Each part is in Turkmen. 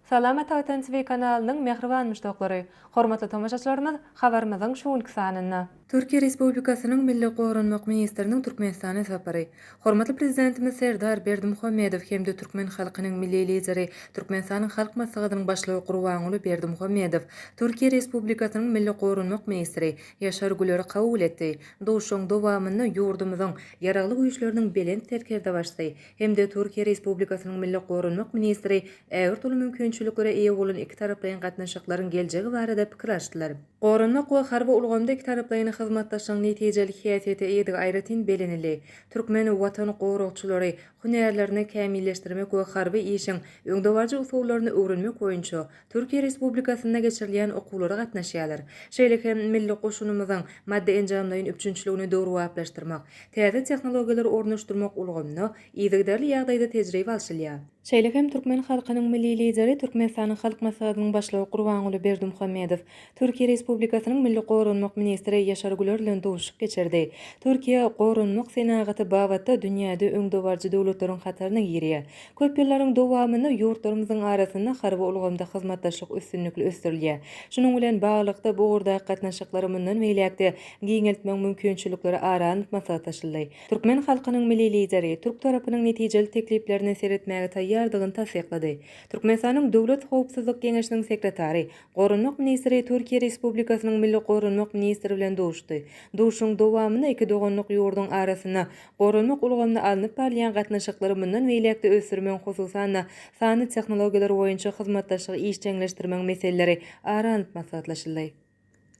Salam Ata Watan TV kanalynyň mähriban muşdaklary! Hormatly tomaşaçylarymyz, habarymyzyň şu günki sanynda. Türkiýe Respublikasynyň Milli Goranmak ministriniň Türkmenistana sapary. Hormatly Prezidentimiz Serdar Berdimuhamedow hem-de türkmen halkynyň Milli Lideri, Türkmenistanyň Halk Maslahatynyň Başlygy Gurbanguly Berdimuhamedow Türkiýe Respublikasynyň Milli Goranmak ministri Ýaşar Güleri kabul etdi. Duşuşygyň dowamynda ýurdumyzyň Ýaragly Güýçleriniň Belent Serkerdebaşysy hem-de Türkiýe Respublikasynyň Milli Goranmak ministri ägirt uly mümkinçiliklere eýe bolan ikitaraplaýyn gatnaşyklaryň geljegi barada pikir alyşdylar. Goranmak we harby ulgamda ikitaraplaýyn hyzmatdaşlygyň netijeli häsiýete eýedigi aýratyn bellenildi. Türkmen Watan goragçylary hünärlerini kämilleşdirmek we harby işiň öňdebaryjy usullaryny öwrenmek boýunça Türkiýe Respublikasynda geçirilýän okuwlara gatnaşýarlar. Şeýle hem milli goşunymyzyň maddy-enjamlaýyn üpjünçiligini döwrebaplaşdyrmak, täze tehnologiýalary ornaşdyrmak ulgamynda yzygiderli ýagdaýda tejribe alşylýar. Şeýle hem türkmen halkynyň Milli Lideri, Türkmenistanyň Halk Maslahatynyň Başlygy Gurbanguly Berdimuhamedow Türkiýe Respublikasynyň Milli Goranmak ministri Ýaşar Güler bilen duşuşyk geçirdi. Türkiýe goranmak senagaty babatda dünýäde öňdebaryjy döwletleriň hataryna girýär. Köp ýyllaryň dowamynda ýurtlarymyzyň arasynda harby ulgamda hyzmatdaşlyk üstünlikli ösdürilýär. Şunuň bilen baglylykda, bu ugurdaky gatnaşyklary mundan beýläk-de giňeltmegiň mümkinçilikleri ara alnyp maslahatlaşyldy. Türkmen halkynyň Milli Lideri türk tarapynyň netijeli tekliplerine seretmäge taýýardygyny tassyklady. Türkmenistanyň Döwlet howpsuzlyk geňeşiniň sekretary, Goranmak ministri Türkiýe Respublikasynyň Milli Goranmak ministri bilen duşuşdy. Duşuşygyň dowamynda iki doganlyk ýurduň arasynda goranmak ulgamynda alnyp barylýan gatnaşyklary mundan beýläk-de ösdürmegiň, hususan-da, sanly tehnologiýalar boýunça hyzmatdaşlygy işjeňleşdirmegiň meseleleri ara alnyp maslahatlaşyldy.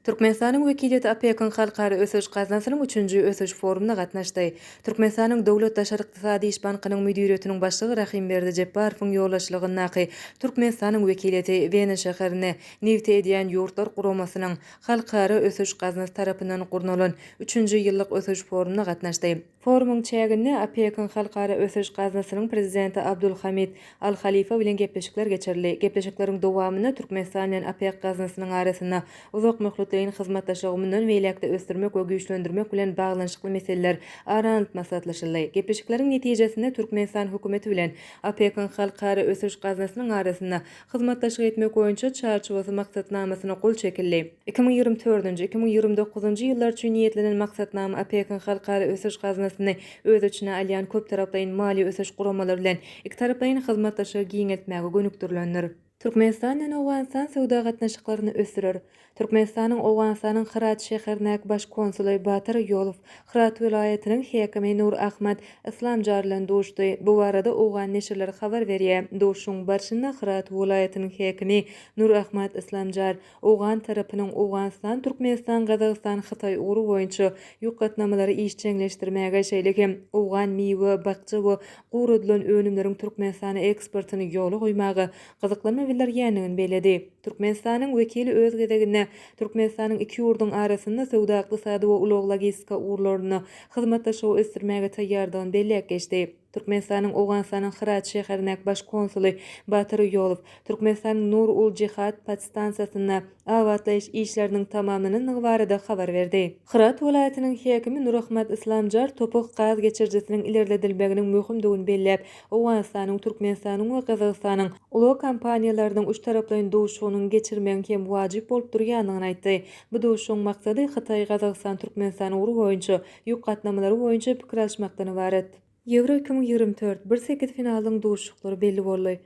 Türkmenistanyň wekiliýeti OPEK-iň Halkara ösüş gaznasynyň üçünji ösüş forumyna gatnaşdy. Türkmenistanyň Döwlet daşary ykdysady iş bankynyň müdiriýetiniň başlygy Rahymberdi Jepbarowyň ýolbaşçylygyndaky Türkmenistanyň wekiliýeti Wena şäherinde Nebti edýän ýurtlar guramasynyň Halkara ösüş gaznasy tarapyndan gurnalan üçünji ýyllyk ösüş forumyna gatnaşdy. Forumyň çäginde OPEK-iň Halkara ösüş gaznasynyň prezidenti Abdulhamid Al-Halifa bilen gepleşikler geçirildi. Gepleşikleriň dowamynda Türkmenistan bilen OPEK gaznasynyň arasynda uzak möhletleýin hyzmatdaşlygy mundan beýläk-de ösdürmek we güýçlendirmek bilen baglanyşykly meseleler ara alnyp maslahatlaşyldy. Gepleşikleriň netijesinde Türkmenistan hökümeti bilen OPEK-iň Halkara ösüş gaznasynyň arasynda hyzmatdaşlyk etmek boýunça Çarçuwasy maksatnamasyna gol çekildi. 2024-nji, 2029-njy ýyllar üçin niýetlenen maksatnama OPEK-iň Halkara ösüş gaznasyny öz içine alýan köptaraplaýyn maliýe ösüş guramalary bilen ikitaraplaýyn hyzmatdaşlygy giňeltmäge gönükdirilendir. Türkmenistan bilen Owganystan söwda gatnaşyklaryny ösdürer. Türkmenistanyň Owganystanyň Hyrat şäherindäki baş konsuly Batyr Ýolow Hyrat welaýatynyň häkimi Nur Ahmad Yslamjar bilen duşdy. Bu barada owgan neşirleri habar berýär. Duşuşygyň barşynda Hyrat welaýatynyň häkimi Nur Ahmad Yslamjar Owgan tarapynyň Owganystan, Türkmenistan, Gazagystan, Hytaý ugry boýunça ýük gatnamalary işjeňleşdirmäge, şeýle hem owgan miwe, bakja we guradylan önümleriň Türkmenistana eksportyny ýola goýmaga gyzyklanma bildirýändigini belledi. Türkmenistanyň wekili öz gezeginde Türkmenistanyň iki ýurduň arasynda söwda-ykdysady we ulag-logistika ugurlarynda hyzmatdaşlygy ösdürmäge taýýardygyny belläp geçdi. Türkmenistanyň Owganystanyň Hyrat şäherindäki baş konsuly Batyr Ýolow Türkmenistanyň Nur-ul-Jihad podstansiýasynda abatlaýyş işleriniň tamamlanandygy barada habar berdi. Hyrat welaýatynyň häkimi Nurahmat Yslamjar topuk gaz geçirijisiniň ilerledilmeginiň möhümdigini belläp, Owganystanyň, Türkmenistanyň we Gazagystanyň ulag kompaniýalarynyň üçtaraplaýyn duşuşygynyň geçirmegiň hem wajyp bolup durýandygyny aýtdy. Bu duşuşygyň maksady Hytaý-Gazagystan-Türkmenistan ugry boýunça ýük gatnamalary boýunça pikir alyşmakdan ybarat. Ýewro 2024, bir sekiz finalyň duşuşyklary belli boldy.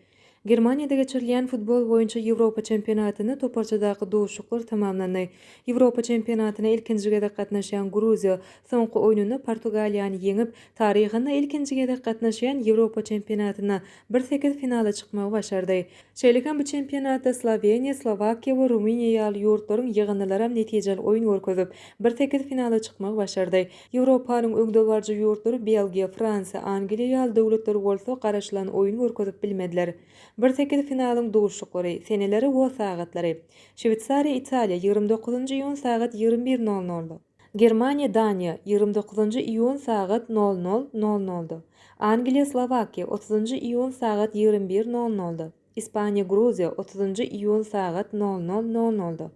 Germaniýada geçirilýän futbol boýunça Ýewropa çempionatynda toparçadaky duşuşyklar tamamlandy. Ýewropa çempionatyna ilkinji gezek gatnaşýan Gruziýa soňky oýnunda Portugaliýany ýeňip, taryhynda ilkinji gezek gatnaşýan Ýewropa çempionatynda bir sekiz finala çykmagy başardy. Şeýle hem bu çempionatda Sloweniýa, Slowakiýa we Rumyniýa ýaly ýurtlaryň ýygyndylaram netijeli oýun görkezip, bir sekiz finala çykmagy başardy. Ýewropanyň öňdebaryjy ýurtlary Belgiýa, Fransiýa, Angliýa ýaly döwletler bolsa garaşylan oýun görkezip bilmediler. Bir sekiz finalyň duşuşyklary, seneleri we sagatlary. Şweýsariýa, Italiýa, 29-njy iýun sagat 21 nol nolda. Germaniýa, Daniýa, 29-njy iýun sagat nol nol nol nolda. Angliýa, Slowakiýa, 30-njy iýun sagat 21 nol nolda. Ispaniýa, Gruziýa, 30-njy iýun sagat nol nol nol nolda.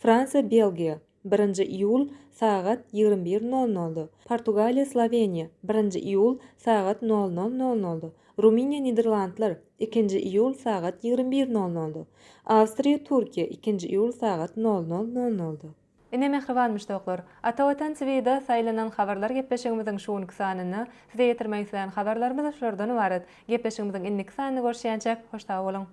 Fransiýa, Belgiýa, Birinji iýul, sagat 21 nol nolda. Portugaliýa, Sloweniýa, birinji iýul, sagat nol nol nol nolda. Rumyniýa, Niderlandlar, ikinji iýul sagat 21 nol nolda. Awstriýa, Türkiýe, ikinji iýul sagat nol nol nol nolda. Ine mähriban muşdaklar, Ata Watan TVda saýlanan habarlar gepleşigimiziň şu günki sanynda size ýetirmek islän habarlarymyz şulardan ybarat. Gepleşigimiziň indiki sanynda görüşýänçäk hoş sag boluň!